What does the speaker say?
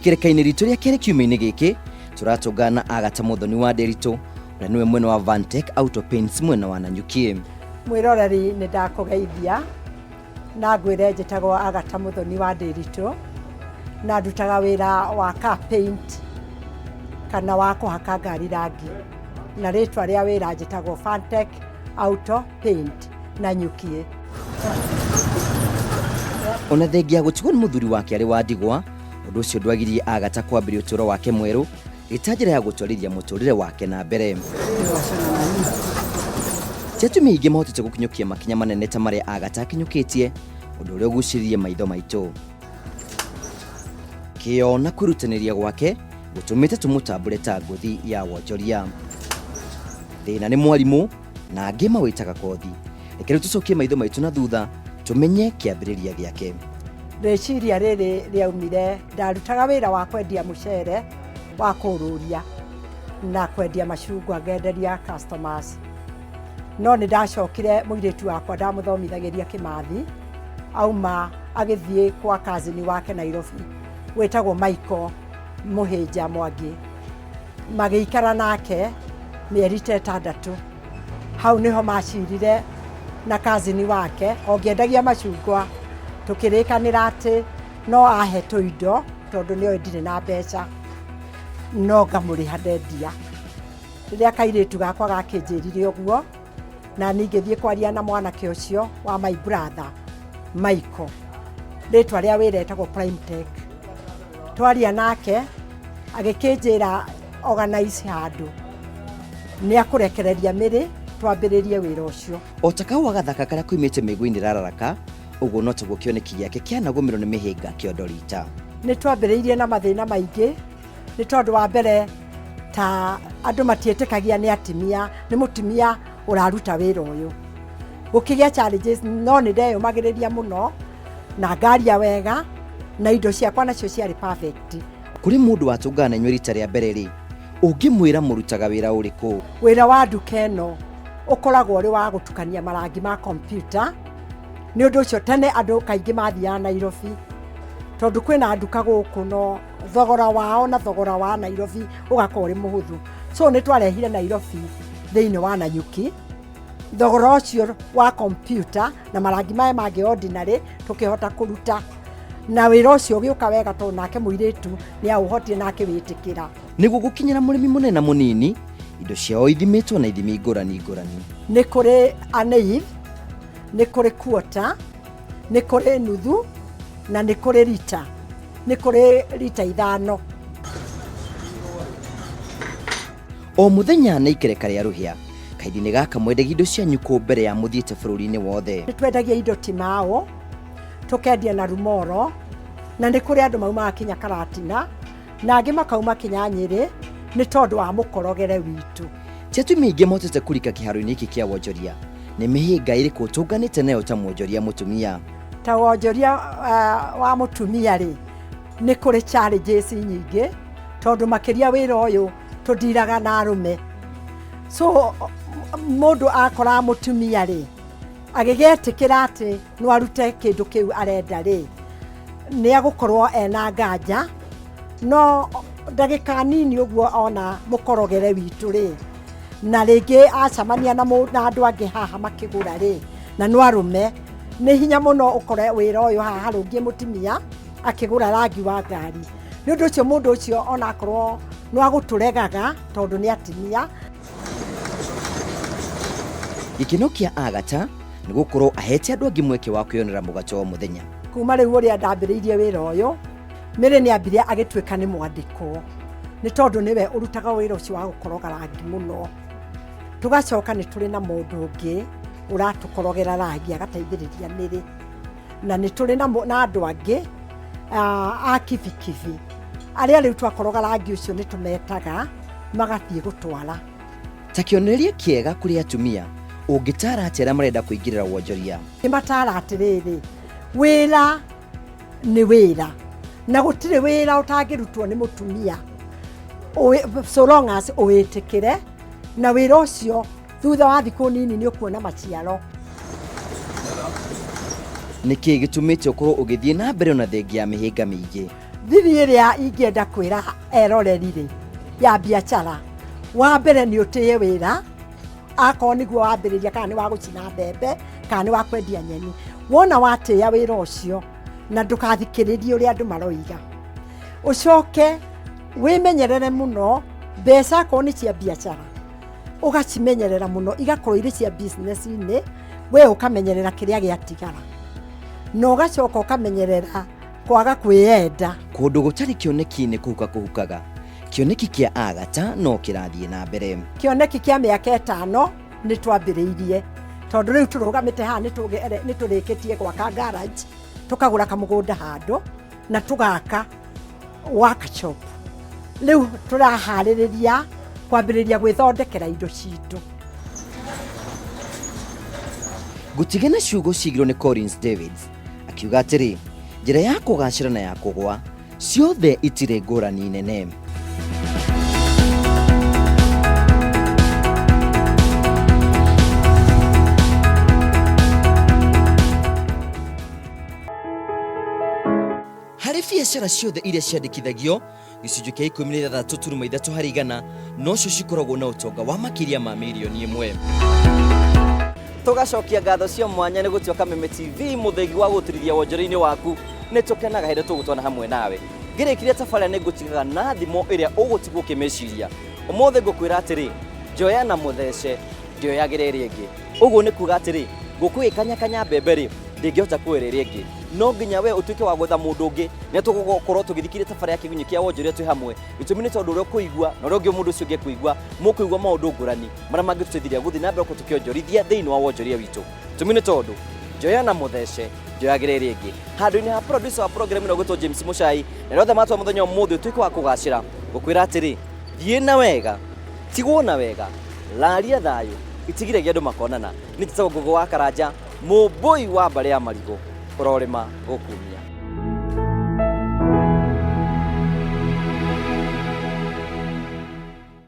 Ikereka-inĩ ritũ rĩa kerĩ kiumia-inĩ gĩkĩ, tũratũngana na Agata Mũthoni wa Ndĩritũ, ũrĩa nĩwe mwene wa Vantech Auto Paints mwena wa Nanyuki. Mwĩroreri nĩ ndakũgeithia na ngwĩre njĩtagwo Agata Mũthoni wa Ndĩritũ na ndutaga wĩra wa car paint kana wa kũhaka ngari rangi na rĩtwa rĩa wĩra njĩtagwo Fantech Auto Paint Nanyuki. Ona thengia gũtigwo nĩ mũthuri wake arĩ wa ndigwa, ũndũ ũcio ndwagiririe Agata kwambĩrĩria ũtũũro wake mwerũ ĩta njĩra ya gũtwarithia mũtũrĩre wake na mbere. Ti atumia aingĩ mahotete gũkinyũkia makinya manene ta marĩa Agata akinyũkĩtie, ũndũ ũrĩa ũgucĩrĩirie maitho maitũ. Kĩyo na kwĩrutanĩria gwake gũtũmĩte tũmũtambũre ta ngũthi ya wonjoria. Thĩna nĩ mwarimũ na angĩ mawĩtaga kothi. Reke rĩu tũcokie maitho maitũ na thutha tũmenye kĩambĩrĩria gĩake. Rĩciria rĩrĩ rĩaumire ndarutaga wĩra wa kwendia mũcere wa kũũrũria na kwendia macungwa ngenderia customers. No nĩ ndacokire mũirĩtu wakwa ndamũthomithagĩria Kĩmathi, auma agĩthiĩ kwa cousin wake Nairobi wĩtagwo Michael Mũhĩnja Mwangi. Magĩikara nake mĩeri ta ĩtandatũ. Hau nĩho macirire na cousin wake o ngĩendagia macungwa, tũkĩrĩkanĩra atĩ no ahe tũindo tondũ nĩoĩ ndirĩ na mbeca, no ngamũrĩha ndendia. Rĩrĩa kairĩtu gakwa gakĩnjĩrire ũguo, na niĩ ngĩthiĩ kwaria na mwanake ũcio wa my brother Michael, rĩtwa rĩa wĩra etagwo Prime Tech. Twaria nake agĩkĩnjĩra organize handũ nĩ akũrekereria mĩrĩ twambĩrĩrie wĩra ũcio. O ta kahũa gathaka karĩa koimĩte mĩguĩ-inĩ ĩrararaka, ũguo no taguo kĩoneki gĩake kĩanagũmĩrwo nĩ mĩhĩnga kĩondo rita. Nĩ twambĩrĩirie na mathĩna maingĩ nĩ tondũ wa mbere ta andũ matiĩtĩkagia nĩ atimia, nĩ mũtumia ũraruta wĩra ũyũ. Gũkĩgĩa challenges no nĩ ndeyũmagĩrĩria mũno na ngaria wega na indo ciakwa nacio ciarĩ perfect. Kũrĩ mũndũ watũngana na inyuĩ rita rĩa mbere rĩ, ũngĩmwĩra mũrutaga wĩra ũrĩkũ? Wĩra wa nduka ĩno ũkoragwo ũrĩ wa gũtukania marangi ma kompiuta. Nĩ ũndũ ũcio tene andũ kaingĩ mathiaga Nairobi tondũ kwĩna nduka gũkũ no thogora wao na thogora wa Nairobi ũgakorwo ũrĩ mũhũthũ. So nĩ twarehire Nairobi thĩinĩ wa Nanyuki thogora ũcio wa kompiuta na marangi maya mangĩ ordinary tũkĩhota kũruta na wĩra ũcio ũgĩũka wega tondũ nake mũirĩtu nĩ aũhotire na akĩwĩtĩkĩra. Nĩguo gũkinyĩra mũrĩmi mũnene na mũnini, indo ciao ithimĩtwo na ithimi ngũrani ngũrani. Nĩ kũrĩ aneiv, nĩ kũrĩ quarter, nĩ kũrĩ nuthu na nĩ kũrĩ rita, nĩ kũrĩ rita 5. O mũthenya na ikereka rĩa rũhĩa, kahinda-inĩ gaka mwendagia indo cianyu kũ mbere ya mũthiĩte bũrũri-inĩ wothe? Nĩ twendagia indo Timao, tũkendia na Rumoro, na nĩ kũrĩ andũ maumaga kinya Karatina, na angĩ makauma kinya Nyĩrĩ nĩ tondũ wa mũkorogere witũ. Ti atumia aingĩ mahotete kũrika kĩharo-inĩ gĩkĩ kĩa wonjoria. Nĩ mĩhĩnga ĩrĩkũ ũtũnganĩte nayo ta mwonjoria mũtumia? Ta wonjoria wa mũtumia rĩ, nĩ kũrĩ challenges nyingĩ, tondũ makĩria wĩra ũyũ tũndiraga na arũme. So mũndũ akora mũtumia rĩ, agĩgetĩkĩra atĩ no arute kĩndũ kĩu arenda rĩ, nĩ agũkorwo ena nganja, no ndagĩka nini ũguo ona mũkorogere witũ rĩ, na rĩngĩ acemania na andũ angĩ haha makĩgũra rĩ, na no arũme, nĩ hinya mũno ũkore wĩra ũyũ haha harũngiĩ mũtumia akĩgũra rangi wa ngari. Nĩ ũndũ ũcio mũndũ ũcio onakorwo no agũtũregaga tondũ nĩ atumia. Gĩkeno kĩa Agata nĩ gũkorwo ahete andũ angĩ mweke wa kwĩyonera mũgate wa mũthenya. Kuma rĩu ũrĩa ndambĩrĩirie wĩra ũyũ, Mary nĩ ambire agĩtuĩka nĩ mwandĩkwo, nĩ tondũ nĩwe ũrutaga wĩra ũcio wa gũkoroga rangi mũno. Tũgacoka nĩ tũrĩ na mũndũ ũngĩ ũratũkorogera rangi agateithĩrĩria Mary. Na nĩ tũrĩ na andũ angĩ a kibikibi, arĩa rĩu twakoroga rangi ũcio nĩ tũmetaga magathiĩ gũtwara. Ta kĩonereria kĩega kũrĩ atumia, ũngĩtaara atĩa arĩa marenda kũingĩrĩra wonjoria? Ngĩmataara atĩrĩrĩ, wĩra nĩ wĩra, na gũtirĩ wĩra ũtangĩrutwo nĩ mũtumia, so long as ũwĩtĩkĩre, na wĩra ũcio thutha wa thikũ nini nĩ ũkuona maciaro. Nĩ kĩĩ gĩtũmĩte ũkorwo ũgĩthiĩ na mbere ona thengia ya mĩhĩnga mĩingĩ? Thiri ĩrĩa ingĩenda kwĩra eroreri rĩ ya biacara, wa mbere nĩ ũtĩe wĩra, akorwo nĩguo wambĩrĩria, kana nĩ wa gũcina mbembe, kana nĩ wa kwendia nyeni. Wona watĩĩa wĩra ũcio na ndũkathikĩrĩrie ũrĩa andũ maroiga, ũcoke wĩmenyerere mũno mbeca akorwo nĩ cia biacara, ũgacimenyerera mũno igakorwo irĩ cia business-inĩ, we ũkamenyerera kĩrĩa gĩatigara, na ũgacoka ũkamenyerera kwaga kwĩyenda. Kũndũ gũtarĩ kĩoneki nĩ kũhuka kũhukaga. Kĩoneki kĩa Agata no kĩrathiĩ na mbere. Kĩoneki kĩa mĩaka 5 nĩ twambĩrĩirie, tondũ rĩu tũrũgamĩte haha nĩ tũrĩkĩtie gwaka garage, tũkagũra kamũgũnda handũ na tũgaka workshop. Rĩu tũraharĩrĩria kwambĩrĩria gwĩthondekera indo citũ. Ngũtige na ciugo cigirwo nĩ Collins Davids akiuga atĩrĩ, njĩra ya kũgacĩra na ya kũgwa ciothe itirĩ ngũrani nene. Harĩ biacara ciothe iria ciandĩkithagio, gĩcunjĩ kĩa 16.3 harĩ igana nocio cikoragwo na ũtonga wa makĩria ma mirioni 1. Tũgacokia ngatho cia mwanya nĩ gũtua Kameme TV mũthĩgi wa gũtũrithia wonjoria-inĩ waku. Nĩ tũkenaga hĩndĩ tũgũtwana hamwe nawe. Ngĩrĩkirie tabarĩra nĩ ngũtigaga na thimo ĩrĩa ũgũtigwo ũkĩmĩciria. Ũmũthĩ ngũkwĩra atĩrĩ, njoya na mũthece ndĩoyagĩra ĩrĩa ĩngĩ. Ũguo nĩ kuga atĩrĩ, ngũkũ ĩkanyakanya mbembe rĩ, ndĩngĩhota kũĩra ĩrĩa ĩngĩ. No nginya we ũtuĩke wa gwetha mũndũ ũngĩ, nĩ tũgũkorwo tũgĩthikĩrĩria tabarĩra ya Kĩgunyĩ kĩa Wonjoria twĩ hamwe. Gĩtũmi nĩ tondũ ũrĩa ũkũigua na ũrĩa ũngĩ mũndũ ũcio ũngĩ ekũigua, mũkũigua maũndũ ngũrani marĩa mangĩtũteithĩrĩria gũthiĩ na mbere gũkorwo tũkĩonjorithia thĩinĩ wa wonjoria witũ. Gĩtũmi nĩ tondũ njoya na mũthece njoyagĩra ĩrĩa ĩngĩ. Handũ-inĩ ha producer wa program ĩno gwĩtwo James Mũcai, na arĩa othe matwa mũthenya ũmũthĩ ũtuĩke wa kũgacĩra, ngũkwĩra atĩrĩ, thiĩ na wega, tigwo na wega, laria thayũ, itigiragia andũ makonana. Nĩ njĩtagwo Ngũgũ wa Karanja, mũmbũi wa mbarĩ ya marigũ, ũrorĩma gũkumia.